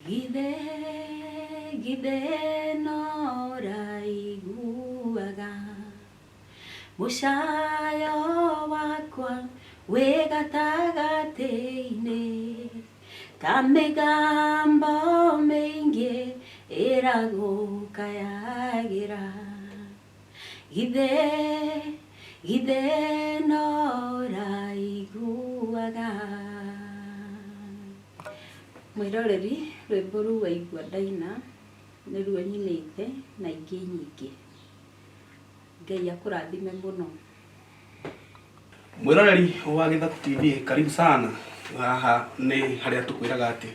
Githĩ, githĩ no ũraiguaga mũcayo wakwa wĩ gatagatĩ-inĩ, ta mĩgambo mĩingĩ ĩragũkayagĩra. Githĩ, githĩ no ũraiguaga. Mwĩroreri, rwĩmbo rũu waigua ndaina nĩruo nyinĩte na ingĩ nyingĩ. Ngai akũrathime mũno. Mwĩroreri wa Gĩthaku TV, karibu sana. Haha nĩ harĩa tũkwĩraga atĩ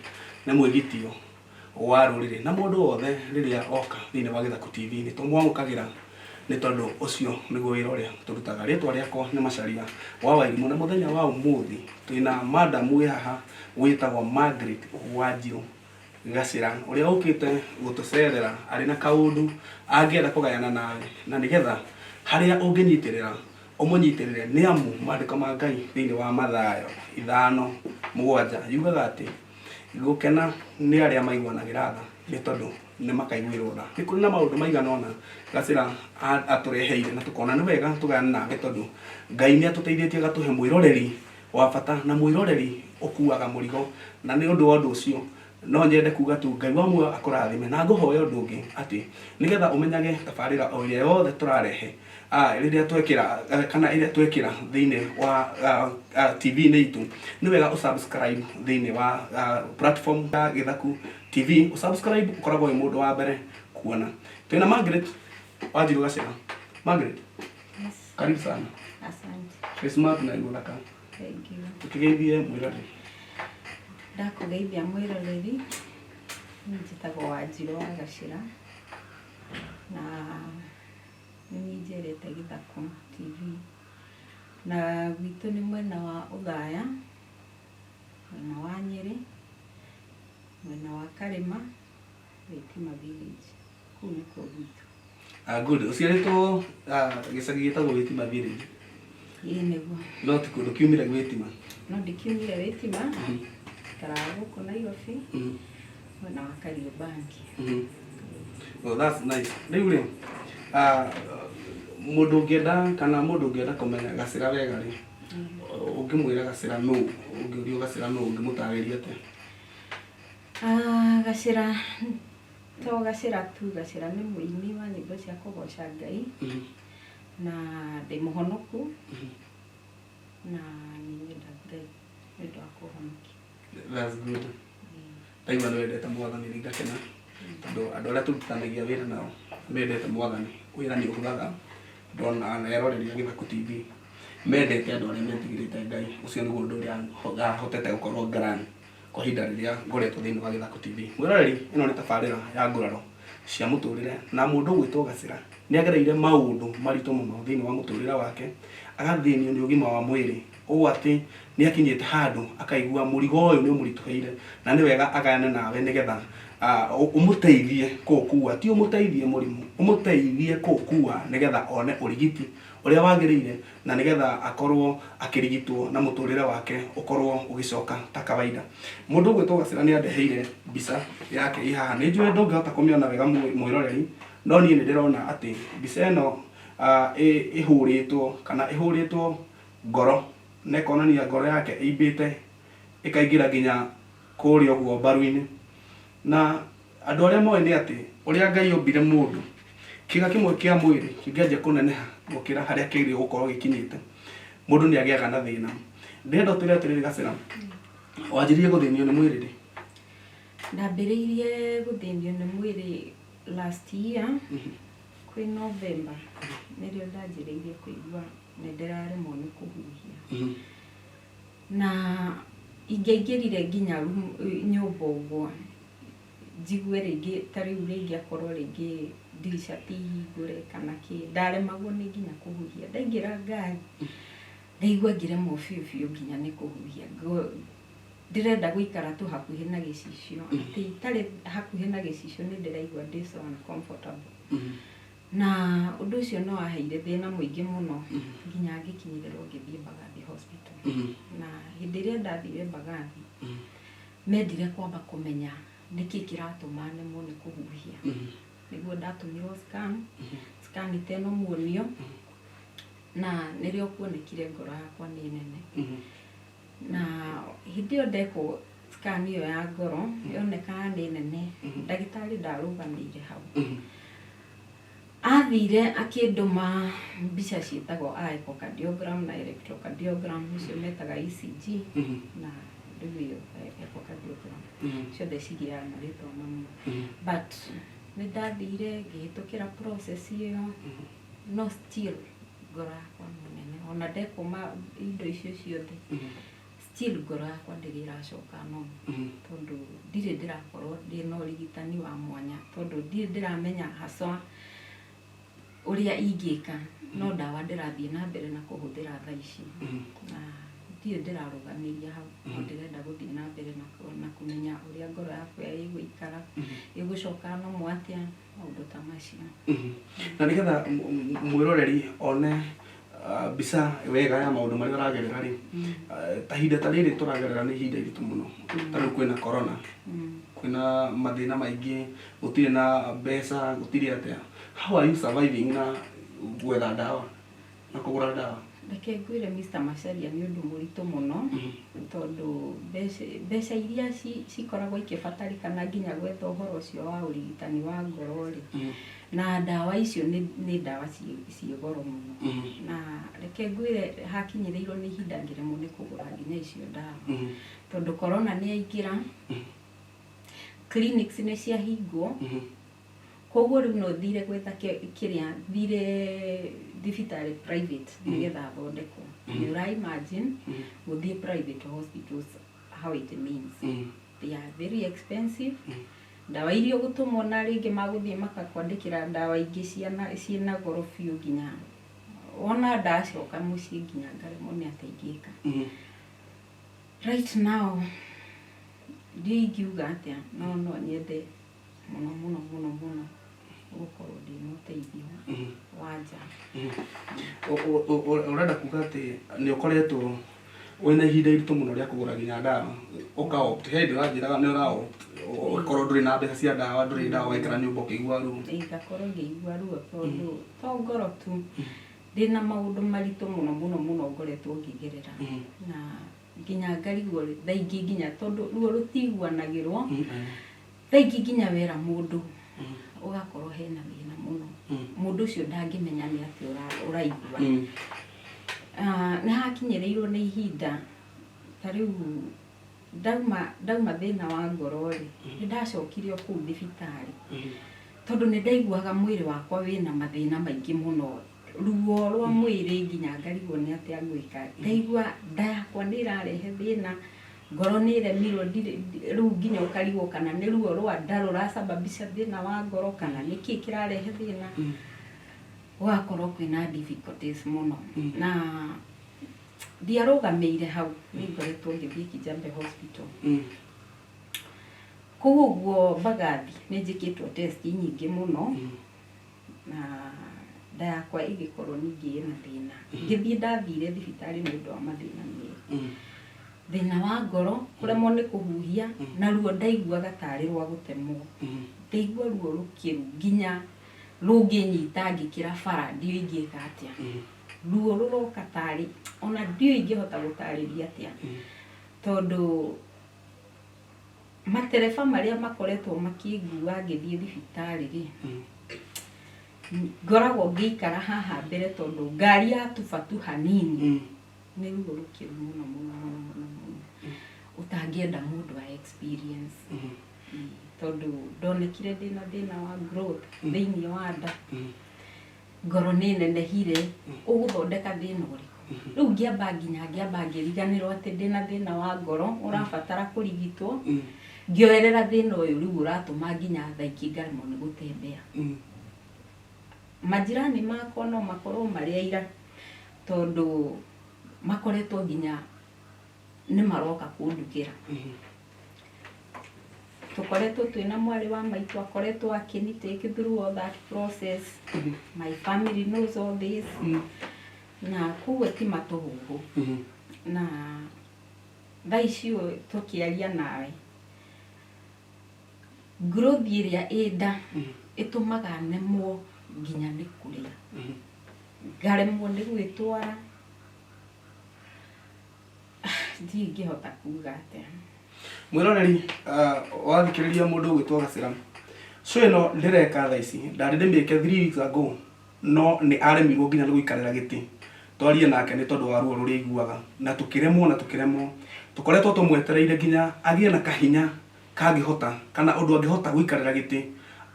nĩ mwĩgitio wa rũrĩrĩ na mũndũ wothe rĩrĩa oka thĩinĩ wa Gĩthaku TV nĩ tũmwamũkagĩra nĩ tondũ ũcio nĩguo wĩra ũrĩa tũrutaga. Rĩtwa rĩakwa nĩ Macharia wa Wairimũ na mũthenya wa ũmũthĩ twĩna madam wĩ haha wĩtagwo Margaret Wanjirũ Gacĩra ũrĩa ũkĩte gũtũcerera arĩ na kaũndũ angĩenda kũgayana nawe na nĩgetha harĩa ũngĩnyitĩrĩra ũmũnyitĩrĩre nĩ amu maandĩko ma Ngai thĩinĩ wa Mathayo 5:7 yugaga atĩ gũkena nĩ arĩa maiguanagĩra tha nĩ tondũ nĩ makaiguĩrwo tha. Nĩ kũrĩ na maũndũ maigana ũna Gacĩra atũreheire na tũkona nĩ wega tũgayane nawe tondũ Ngai nĩ atũteithĩtie agatũhe mwĩroreri wa bata na mwĩroreri ũkuaga mũrigo na nĩ ũndũ wa ũndũ ũcio no nyende kuga tu Ngai wa muoyo akũrathime na ngũhoya ũndũ ũngĩ atĩ nĩgetha ũmenyage tabarĩra o ĩrĩa yothe tũrarehe rĩrĩa twekĩra kana ĩrĩa twekĩra thĩinĩ wa TV-inĩ itũ nĩ wega ũ subscribe thĩinĩ wa platform ya Gĩthaku TV ũ subscribe ũkoragwo wĩ mũndũ wa mbere kuona. Twĩna Margaret Wanjirũ Gacĩra. Margaret, Yes. karibu sana. Asante. Wĩ smart na wĩ mũthaka. Thank you. Tũkĩgeithie mwĩroreri. Ndakũgeithia mwĩroreri, niĩ njĩtagwo Wanjirũ wa Gacĩra, na nĩ niĩ njerete Gĩthaku TV. Na gwitũ nĩ mwena wa Othaya, mwena wa Nyĩrĩ, mwena wa Karĩma, Gĩtima village. Kũu nĩkuo gwitũ. Ah, good. Ũciarĩtwo gĩcagi gĩtagwo Gĩtima village. Ĩĩ nĩguo. No ti kũndũ kiumire Gĩtima. No ndikiumire Gĩtima, njikaraga gũkũ Nairobi, mwena wa Kariobangi. Well, that's nice. Rĩu rĩ, mũndũ ũngĩenda kana mũndũ ũngĩenda kũmenya Gacĩra wega rĩ, ũngĩmwĩra Gacĩra nũ, ũngĩũrio Gacĩra nũ, ũngĩmũtarĩria atĩa? Ah, Gacĩra to Gacĩra tu, Gacĩra nĩ mũini wa nyĩmbo cia kũgoca Ngai na ndĩ mũhonoku na nĩ nyenda Ngai nĩ ũndũ wa kũhonokia. That's good. Ndaigua nĩ wendete mwathani nĩ ngakena tondũ andũ arĩa tũrutithanagia wĩra nao mendete mwathani. Wĩra nĩ ũhũthaga ndona na eroreri a Gĩthaku TV mendete andũ arĩa metigĩrĩte Ngai. Ũcio nĩguo ũndũ ũrĩa hotete gũkorwo ngĩlearn kwa ihinda rĩrĩa ngoretwo thĩinĩ wa Gĩthaku TV. Mwĩroreri, ĩno nĩ tabarĩra ya nguraro cia mũtũrĩre na mũndũ ũgwĩtwo Gacĩra nĩ agereire maũndũ maritũ mũno thĩinĩ wa mũtũrĩre wake, agathĩnio nĩ ũgima wa mwĩrĩ ũũ atĩ nĩ akinyĩte handũ akaigua mũrigo ũyũ nĩ ũmũritũhĩire na nĩ wega agayane nawe nĩgetha ũmũteithie kũũkua, ti ũmũteithie mũrimũ, ũmũteithie kũũkua nĩgetha one ũrigiti ũrĩa wagĩrĩire na nĩgetha akorwo akĩrigitwo na mũtũrĩre wake ũkorwo ũgĩcoka ta kawaida. Mũndũ ũgwĩtwo Gacĩra nĩ andeheire mbica yake ĩ haha, nĩ njũĩ ndũngĩhota kũmĩona wega mwĩroreri, no niĩ nĩ ndĩrona atĩ mbica ĩno ĩhũrĩtwo kana ĩhũrĩtwo ngoro na ĩkonania ngoro yake ĩimbĩte ĩkaingĩra nginya kũrĩa ũguo mbaru-inĩ. Na andũ arĩa moĩ nĩ atĩ ũrĩa Ngai ombire mũndũ, kĩga kĩmwe kĩa mwĩrĩ kĩngĩanjia kũneneha gũkĩra harĩa kĩagĩrĩire gũkorwo gĩkinyĩte, mũndũ nĩ agĩaga na thĩna. Ndĩrenda ũtwĩre atĩrĩrĩ Gacĩra, wanjirie gũthĩnio nĩ mwĩrĩ rĩ? Ndambĩrĩirie gũthĩnio nĩ mwĩrĩ last year kwĩ November nĩrĩo ndanjĩrĩirie kũigua nĩ ndĩraremwo nĩ kũhuhia. Na ingĩaingĩrire nginya nyũmba ũguo, njigue rĩngĩ ta rĩu rĩngĩ akorwo rĩngĩ ndirica ti hingũre kana kĩ, ndaremagwo nĩ nginya kũhuhia. Ndaingĩra ngari, ngaigua ngĩremwo biũ biũ nginya nĩ kũhuhia. Ndĩrenda gũikara tu hakuhĩ na gĩcicio, atĩ itarĩ hakuhĩ na gĩcicio nĩ ndĩraigua ndĩ so uncomfortable. Na ũndũ ũcio nĩ waheire thĩna mũingĩ mũno nginya ngĩkinyĩrĩrwo ngĩthiĩ Mbagathi Hospital. Na hĩndĩ ĩrĩa ndathire Mbagathi, mendire kwamba kũmenya Nĩkĩ kĩratũma nemwo nĩ kũhuhia? Nĩguo ndatũmirwo scan, scan ta ĩno muonio, na nĩrĩo kuonekire ngoro yakwa nĩ nene. Na hĩndĩ ĩyo ndekwo scan ĩyo ya ngoro yonekaga nĩ nene, ndagĩtarĩ ndarũgamĩire hau. Athire akĩndũma mbica ciĩtagwo echocardiogram na electrocardiogram, icio metaga ECG, na rĩu ĩyo echocardiogram, ciothe cigĩaga marĩtwa mamwe. But nĩ ndathire ngĩhĩtũkĩra process ĩyo, no still ngoro yakwa no nene. Ona ndekwo indo icio ciothe, still ngoro yakwa ndĩrĩ ĩracoka normal, tondũ ndirĩ ndĩrakorwo ndĩna ũrigitani wa mwanya, tondũ ndirĩ ndĩramenya haswa ũrĩa ingĩka, no ndawa ndĩrathiĩ na mbere na kũhũthĩra thaa ici, na ndirĩ ndĩrarũgamĩria hau, no ndĩrenda gũthiĩ na mbere na kũmenya ũrĩa ngoro yakwa ĩgũikara, ĩgũcoka normal atĩa, maũndũ ta macio. Na nĩgetha mwĩroreri one mbica wega ya maũndũ marĩa ũragerera rĩ, ta ihinda ta rĩrĩ tũragerera nĩ ihinda iritũ mũno. Ta rĩu kwĩna corona, kwĩna mathĩna maingĩ, gũtirĩ na mbeca, gũtirĩ atĩa. How are you surviving na gwetha ndawa na kũgũra ndawa? Reke ngwĩre, Mr. Macharia, nĩ ũndũ mũritũ mũno, tondũ mbeca iria cikoragwo ikĩbatarĩkana nginya gwetha ũhoro ũcio wa ũrigitani wa ngoro rĩ, na ndawa icio nĩ ndawa ciĩ goro mũno. Na reke ngwĩre, hakinyĩrĩirwo nĩ ihinda ngĩremwo nĩ kũgũra nginya icio ndawa, tondũ corona nĩ yaingĩra, clinics nĩ ciahingwo. Koguo rĩu no thire gwetha kĩrĩa thire thibitarĩ private nĩgetha thondekwo. Nĩ ũra imagine gũthiĩ private hospitals, how it means? They are very expensive. Ndawa iria ũgũtũmwo na rĩngĩ magũthiĩ makakwandĩkĩra ndawa ingĩ ciĩna goro biũ, nginya wona ndacoka mũciĩ nginya ngaremwo nĩ atĩa ingĩka. Right now ndiũ ingiuga atĩa, no nyende mũno mũno mũno mũno gũkorwo ndĩna ũteithio wa nja. Ũrenda kuga atĩ nĩ ũkoretwo wĩna ihinda iritũ mũno rĩa kũgũra nginya ndawa, ũka opt he hĩndĩ ũranjĩraga nĩ ũra opt ũkorwo ndũrĩ na mbeca cia ndawa, ndũrĩ ndawa, ũgaikara nyũmba ũkĩigua ruo. Ngakorwo ngĩigua ruo, tondũ to ngoro tu, ndĩna maũndũ maritũ mũno mũno mũno ngoretwo ngĩgerera, na nginya ngarigwo thaa ingĩ, nginya tondũ ruo rũtiguanagĩrwo. Thaa ingĩ nginya wera mũndũ ũgakorwo hena thĩna mũno, mũndũ ũcio ndangĩmenya nĩ atĩa ũraigua. Nĩ hakinyĩrĩirwo nĩ ihinda, ta rĩu ndauma thĩna wa ngoro rĩ, nĩ ndacokire o kũu thibitarĩ, tondũ nĩ ndaiguaga mwĩrĩ wakwa wĩna mathĩna maingĩ mũno, ruo rwa mwĩrĩ, nginya ngarigwo nĩ atĩa ngwĩka. Ndaigua nda yakwa nĩ ĩrarehe thĩna, ngoro nĩ ĩremirwo rĩu, nginya ũkarigwo kana nĩ ruo rwa nda rũracababisha thĩna wa ngoro, kana nĩ kĩĩ kĩrarehe thĩna. Gũgakorwo kwĩna difficulties mũno, na ndiarũgamĩire hau, nĩ ngoretwo ngĩthiĩ Kijabe Hospital. Kũu ũguo Mbagathi nĩ njĩkĩtwo test nyingĩ mũno, na nda yakwa ĩgĩkorwo ningĩ ĩna thĩna. Ngĩthiĩ, ndathire thibitarĩ nĩ ũndũ wa mathĩna merĩ: thĩna wa ngoro, kũremwo nĩ kũhuhia, na ruo ndaiguaga tarĩ rwa gũtemwo. Ndaigua ruo rũkĩru nginya rũngĩnyita ngĩkĩra bara, ndiũĩ ingĩka atĩa. Ruo rũroka tarĩ ona ndiũĩ ingĩhota gũtarĩria atĩa, tondũ matereba marĩa makoretwo makĩngua ngĩthiĩ thibitarĩ rĩ, ngoragwo ngĩikara haha mbere, tondũ ngari yatuba tu hanini, nĩ ruo rũkĩru mũno mũno mũno mũno mũno ũtangĩenda mũndũ a experience. Tondũ ndonekire ndĩna thĩna wa growth thĩinĩ wa nda, ngoro nĩ nenehire, ũgũthondeka thĩna ũrĩkũ rĩu? Ngĩamba nginya ngĩamba ngĩriganĩrwo atĩ ndĩna thĩna wa ngoro ũrabatara kũrigitwo, ngĩoerera thĩna ũyũ rĩu ũratũma nginya thaa ingĩ ngaremwo nĩ gũtembea. Majirani makwa no makorwo marĩ aira, tondũ makoretwo nginya nĩ maroka kũndugĩra. Tũkoretwo twĩna mwarĩ wa maitũ akoretwo akĩni take through all that process. My family knows all this, na koguo ti matũhũhũ. Na thaa ici ũũ tũkĩaria nawe, Growth ĩrĩa ĩ nda ĩtũmaga nemwo nginya nĩ kũrĩa, ngaremwo nĩ gwĩtwara. Ndiũĩ ingĩhota kuga atĩa. Mwĩroreri, wathikĩrĩria mũndũ ũgwĩtwo Gacĩra, show ĩno ndĩreka thaa ici ndarĩ ndĩmĩke 3 weeks ago, no nĩ aremirwo nginya nĩ gũikarĩra gĩtĩ twarie nake nĩ tondũ wa ruo rũrĩa aiguaga, na tũkĩremwo na tũkĩremwo. Tũkoretwo tũmwetereire nginya agĩe na kahinya kangĩhota kana ũndũ angĩhota gũikarĩra gĩtĩ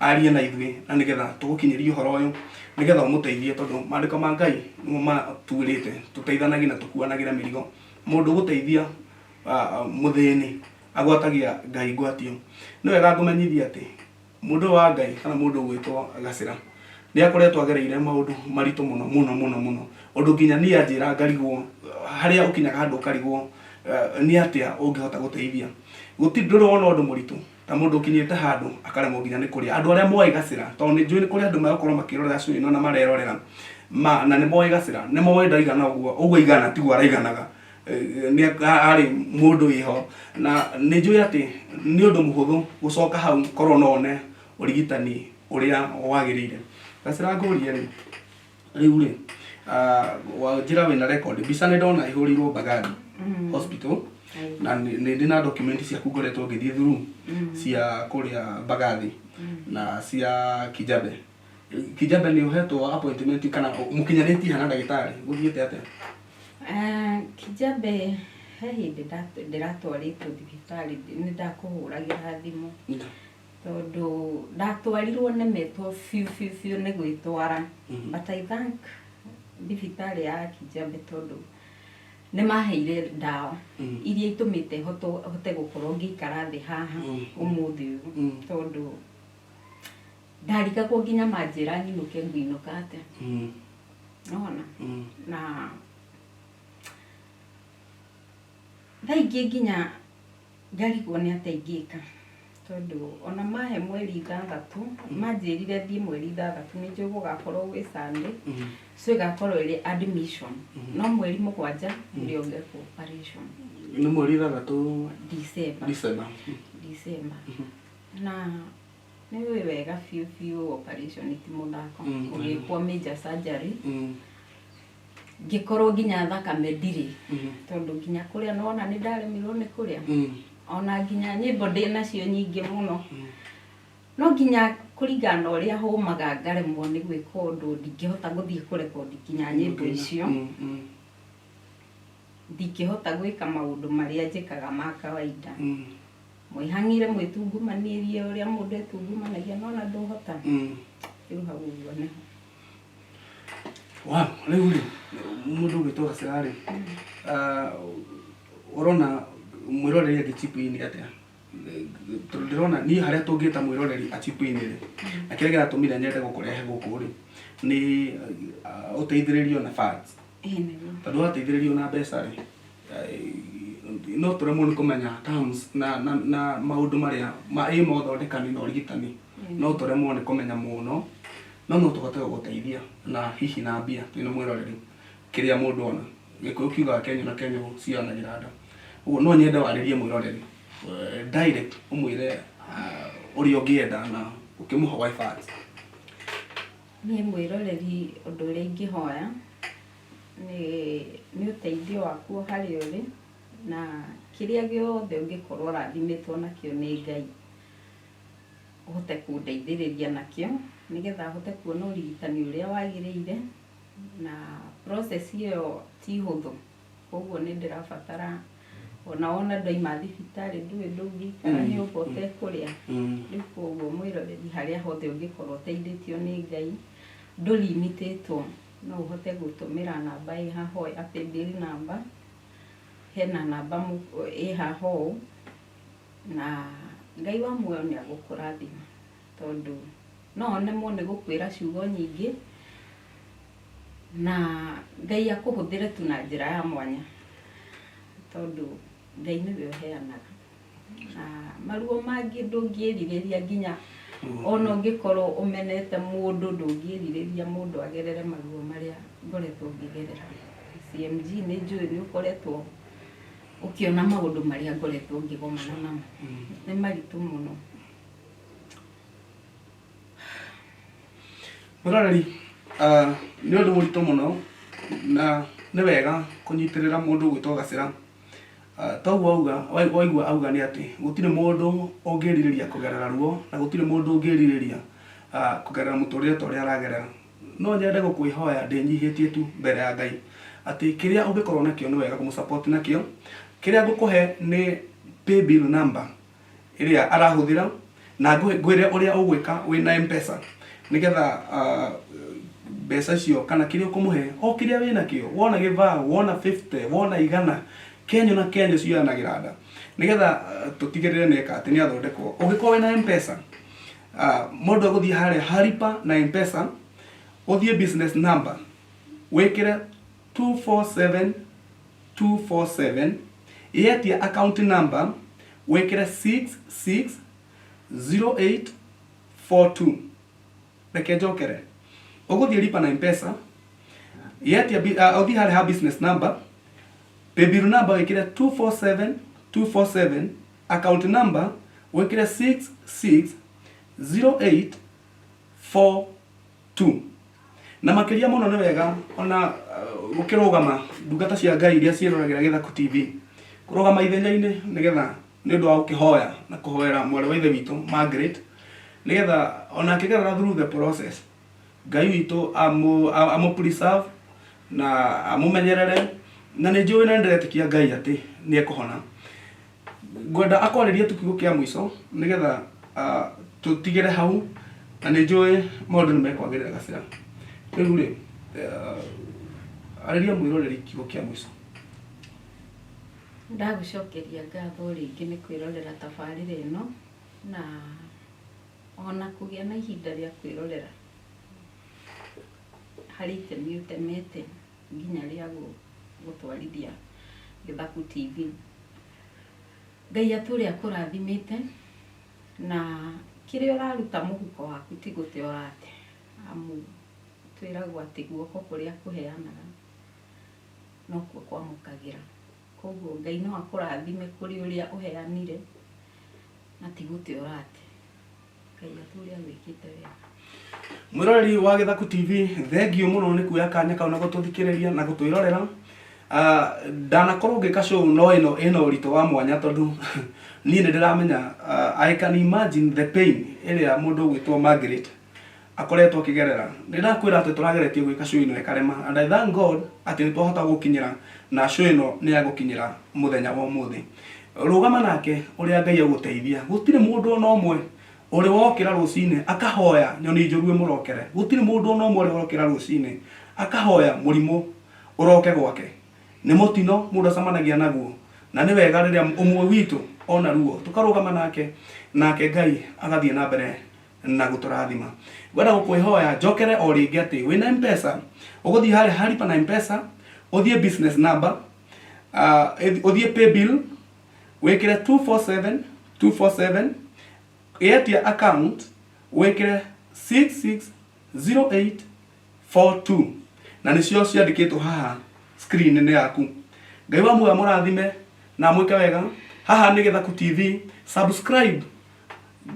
arie na ithuĩ, na nĩgetha tũgũkinyĩrie ũhoro ũyũ nĩgetha ũmũteithie, tondũ maandĩko ma Ngai nĩmo matwĩrĩte tũteithanagie na tũkuanagĩre mĩrigo. Mũndũ ũgũteithia mũthĩni agwatagia Ngai ngwatio. Nĩ wega ngũmenyithie atĩ mũndũ ũyũ wa Ngai kana mũndũ ũgwĩtwo Gacĩra nĩ akoretwo agereire maũndũ maritũ mũno mũno mũno mũno, ũndũ nginya niĩ anjĩra ngarigwo harĩa ũkinyaga handũ ũkarigwo nĩ atĩa ũngĩhota gũteithia. Gũtirĩ, ndũrĩ wona ũndũ mũritũ ta mũndũ ũkinyĩte handũ akaremwo nginya nĩ kũrĩa. Andũ arĩa moĩ Gacĩra, tondũ nĩ njũĩ nĩ kũrĩ andũ megũkorwo makĩrorera show ĩno na marerorera, na nĩ moĩ Gacĩra, nĩ moĩ ndaigana ũguo, ũguo aigana tiguo araiganaga. Nĩ arĩ mũndũ wĩho, na nĩ njũĩ atĩ nĩ ũndũ mũhũthũ gũcoka hau korwo no one ũrigitani ũrĩa wagĩrĩire. Gacĩra ngũrie rĩ, rĩu rĩ, wanjĩra wĩna record, mbica nĩ ndona ĩhũrĩirwo Mbagathi Hospital, na nĩ ndĩ na document ciaku ngoretwo ngĩthiĩ through cia kũrĩa Mbagathi na cia Kijabe. Kijabe nĩ ũhetwo appointment kana mũkinyanĩtie ha na ndagĩtarĩ, gũthiĩte atĩa? Kijabe he hĩndĩ ndĩratwarĩtwo thibitarĩ, nĩ ndakũhũragĩra thimũ tondũ ndatwarirwo nemetwo biũ biũ biũ nĩ gwĩtwara. But I thank thibitarĩ ya Kijabe tondũ nĩ maheire ndawa iria itũmĩte hote gũkorwo ngĩikara thĩ haha ũmũthĩ ũyũ, tondũ ndarigagwo nginya manjĩra nyinũke ngũinũka atĩa. Nĩwona? Na thaa ingĩ nginya ngarigwo nĩ atĩa ingĩka, tondũ ona mahe mweri 6, manjĩrire thiĩ mweri 6, nĩ njũĩ gũgakorwo gwĩ Sunday, so ĩgakorwo ĩrĩ admission, no mweri 7 nĩrĩo ngekwo operation. Nĩ mweri 6? December. December. December. Na nĩ ũĩ wega biũ biũ operation ti mũthako. Ũgĩkwo major surgery, ngĩkorwo nginya thakame ndirĩ, tondũ nginya kũrĩa nĩwona nĩ ndaremirwo nĩ kũrĩa, ona nginya nyĩmbo ndĩ nacio nyingĩ mũno, no nginya kũringana na ũrĩa hũmaga ngaremwo nĩ gwĩka ũndũ, ndingĩhota gũthiĩ kũrekondi nginya nyĩmbo icio. Ndingĩhota gwĩka maũndũ marĩa njĩkaga ma kawaida. Mwĩhang'ire mwĩtungumanĩrie ũrĩa mũndũ etungumanagia, no ona ndũhota. Rĩu hau ũguo nĩho. Wow, rĩu rĩ, mũndũ ũgwĩtwo Gacĩra rĩ, ũrona mwĩroreri angĩ chip in atĩa? Tondũ ndĩrona niĩ harĩa tũngĩta mwĩroreri a chip in rĩ, na kĩrĩa kĩratũmire nyende gũkũrehe gũkũ rĩ, nĩ ũteithĩrĩrio na funds. Ĩĩ nĩguo. Tondũ wateithĩrĩrio na mbeca rĩ, no tũremwo nĩ kũmenya terms na maũndũ marĩa ĩ ma ũthondekani na ũrigitani, no tũremwo nĩ kũmenya mũno, no tũhote gũgũteithia na hihi na mbia twĩna mwĩroreri kĩrĩa mũndũ ona. Gĩkũyũ kiugaga kenyũ na kenyũ cianagĩra nda. Ũguo no nyende warĩrie mwĩroreri direct, ũmwĩre ũrĩa ũngĩenda na ũkĩmũhoe funds. Niĩ mwĩroreri ũndũ ũrĩa ingĩhoya nĩ ũteithio waku o harĩa ũrĩ, na kĩrĩa gĩothe ũngĩkorwo ũrathimĩtwo nakĩo nĩ Ngai ũhote kũndeithĩrĩria nakĩo, nĩgetha hote kuona ũrigitani ũrĩa wagĩrĩire, na process ĩyo ti hũthũ, koguo nĩ ndĩrabatara ona wona ndoima thibitarĩ ndũĩ ndũngĩikara nyũmba ũtekũrĩa. Rĩu koguo mwĩroreri harĩa hothe ũngĩkorwo ũteithĩtio nĩ Ngai, ndũlimitĩtwo, no ũhote gũtũmĩra namba ĩ haha ya paybill number, hena namba ĩ haha ũũ, na Ngai wa muoyo nĩ agũkũrathima, tondũ no onemwo nĩ gũkwĩra ciugo nyingĩ, na Ngai akũhũthĩre tu na njĩra ya mwanya, tondũ Ngai nĩwe ũheanaga. Na maruo mangĩ ndũngĩrirĩria nginya ona ũngĩkorwo ũmenete mũndũ, ndũngĩrirĩria mũndũ agerere maruo marĩa ngoretwo ngĩgerera. CMG nĩ njũĩ nĩ ũkoretwo ũkĩona maũndũ marĩa ngoretwo ngĩgomana namo, nĩ maritũ mũno. Mwĩroreri, nĩ ũndũ mũritũ mũno na nĩ wega kũnyitĩrĩra mũndũ ũgwĩtwo Gacĩra. Toguo auga, waigua auga nĩ atĩ gũtirĩ mũndũ ũngĩrirĩria kũgerera ruo na gũtirĩ mũndũ ũngĩrirĩria kũgerera mũtũrĩre ta ũrĩa aragerera. No nyende gũkwĩhoya ndĩnyihĩtie tu mbere ya Ngai atĩ kĩrĩa ũngĩkorwo nakĩo nĩ wega kũmũ support nakĩo. Kĩrĩa ngũkũhe nĩ paybill number ĩrĩa arahũthĩra na ngwĩre ũrĩa ũgwĩka wĩna Mpesa nĩgetha mbeca icio kana kĩrĩa ũkũmũhe o kĩrĩa wĩnakĩo, wona gĩbaũ, wona 50, wona igana, kenyũ na kenyũ cioyanagĩra nda nĩgetha tũtigĩrĩre nĩeka atĩ nĩathondekwo. Ũngĩkorwo wĩna Mpesa, mũndũ egũthiĩ harĩa ha lipa na Mpesa, ũthiĩ business number wĩkĩre 247 247, yetia account number wĩkĩre 660842. Reke njokere, ũgũthiĩ lipa na Mpesa, yetia ũthiĩ harĩa ha business number, paybill number wĩkĩre 247 247, account number wĩkĩre 660842. Na makĩria mũno nĩ wega ona gũkĩrũgama ndungata cia Ngai iria ciĩroragĩra Gĩthaku TV kũrũgama ithenya-inĩ nĩgetha nĩ ũndũ wa gũkĩhoya na kũhoera mwarĩ wa ithe witũ Margaret nĩgetha ona akĩgerera through the process Ngai witũ amũ preserve na amũmenyerere na nĩ njũĩ na nĩ ndĩretĩkia Ngai atĩ nĩ ekũhona. Ngwenda akwarĩrie tu kiugo kĩa mũico nĩgetha tũtigĩre hau na nĩ njũĩ maũndũ nĩ mekwagĩrĩra Gacĩra. Rĩu rĩ, arĩria mwĩroreri kiugo kĩa mũico. Ndagũcokeria ngatho rĩngĩ nĩ kwĩrorera tabarĩra ĩno na ona kũgĩa na ihinda rĩa kwĩrorera harĩ itemi ũtemete nginya rĩa gũtwarithia Gĩthaku TV. Ngai atũre akũrathimĩte na kĩrĩa ũraruta mũhuko waku ti gũte ũrate, amu twĩragwo atĩ guoko kũrĩa kũheanaga nokuo kwamũkagĩra. Koguo Ngai no akũrathime kũrĩ ũrĩa ũheanire na ti gũte ũrate. Ngai atũre agwĩkĩte wega. Mwĩroreri wa Gĩthaku TV, thengiũ mũno nĩ kuoya kanya kau na gũtũthikĩrĩria na gũtwĩrorera. Ndanakorwo ngĩka show no ĩno ĩna ũritũ wa mwanya tondũ niĩ nĩ ndĩramenya, I can imagine the pain ĩrĩa mũndũ ũgwĩtwo Margaret akoretwo akĩgerera. Nĩ ndakwĩra atĩ tũrageretie gwĩka show ĩno ĩkarema and I thank God atĩ nĩ twahota gũkinyĩra na show ĩno nĩ yagũkinyĩra mũthenya wa ũmũthĩ. Rũgama nake ũrĩa Ngai egũteithia. Gũtirĩ mũndũ ona ũmwe ũrĩ wokĩra rũcinĩ akahoya nyoni njũru ĩmũrokere. Gũtirĩ mũndũ ona ũmwe ũrĩ wokĩra rũcinĩ akahoya mũrimũ ũroke gwake. Nĩ mũtino mũndũ acemanagia naguo na nĩ wega rĩrĩa ũmwe witũ ona ruo tũkarũgama nake, nake Ngai agathiĩ na mbere na gũtũrathima. Ngwenda gũkwĩhoya njokere o rĩngĩ atĩ wĩna Mpesa ũgũthiĩ harĩa ha lipa na Mpesa, ũthiĩ business number, ũthiĩ paybill wĩkĩre 247 247, yetia account wĩkĩre 660842 na nĩcio ciandĩkĩtwo haha screen-inĩ yaku. Ngai wa muoyo amũrathime na amwĩke wega. Haha nĩ Gĩthaku TV, subscribe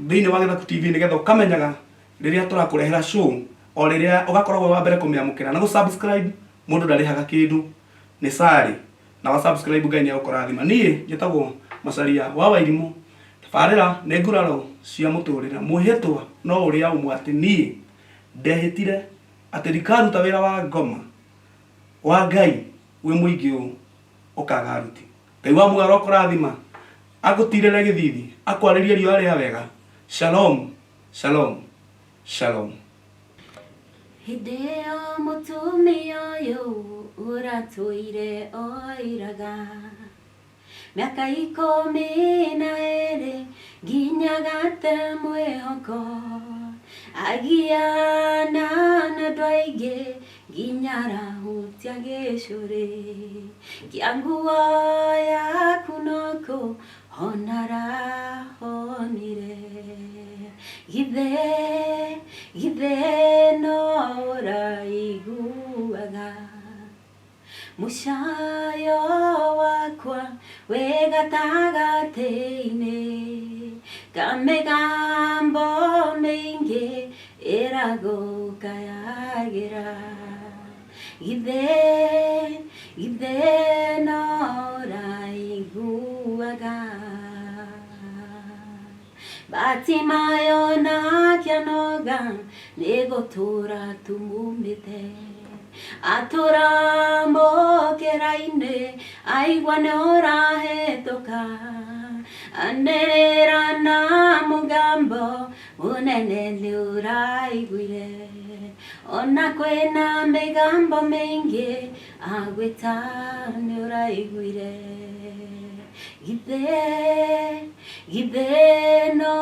thĩinĩ wa Gĩthaku TV nĩgetha ũkamenyaga rĩrĩa tũrakũrehera show o rĩrĩa ũgakoragwo wĩ wa mbere kũmĩamũkĩra. Na gũ subscribe mũndũ ndarĩhaga kĩndũ, nĩ sarĩ na wa subscribe Ngai nĩ egũkũrathima. Niĩ njĩtagwo Macharia wa Wairimũ, tabarĩra nĩ nguraro cia mũtũrĩre, mwĩhĩtwa no ũrĩa ũmwe atĩ niĩ ndehĩtire atĩ ndikaruta wĩra wa ngoma wa Ngai wĩ mũingĩ ũũ ũkaga aruti. Ngai wa muoyo arokũrathima, agũtirĩre gĩthithi, akwarĩrie riũa rĩa wega. Shalom, shalom, shalom. Hĩndĩ ĩyo mũtumia ũyũ ũratũire oiraga mĩaka 12 nginya gate mwĩhoko, agiana na andũ aingĩ nginya arahutia gĩcũrĩ kĩa nguo yaku nokũhona arahonire. Githĩ, githĩ no ũraiguaga mũcayo wakwa wĩ gatagatĩ-inĩ ka mĩgambo mĩingĩ ĩragũkaya. Ũragũkayagĩra. Githĩ, githĩ no ũraiguaga? Batimayo nake anoga nĩ gũtũra tumumĩte. Atũra mũkĩra-inĩ aigua nĩ ũrahĩtũka. Anĩrĩra na mũgambo mũnene nĩ ũraiguire. Ona kwĩna mĩgambo mĩingĩ agwĩta nĩ ũraiguire. Githĩ, githĩ no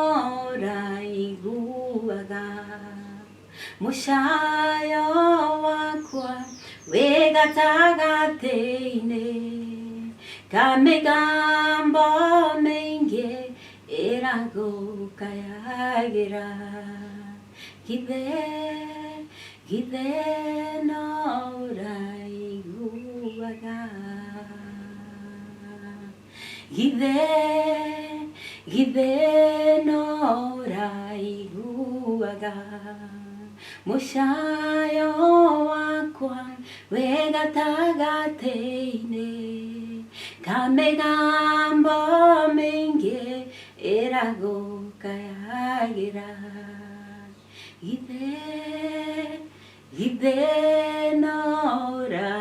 ũraiguaga? Mũcayo wakwa wĩ gatagatĩ-inĩ ka mĩgambo mĩingĩ ĩragũkayagĩra. Githĩ, githĩ no ũraiguaga? Githĩ, githĩ no ũraiguaga? Mũcayo wakwa wĩ gatagatĩ-inĩ ka mĩgambo mĩingĩ ĩragũkayagĩra. Githĩ, githĩ no ũraiguaga?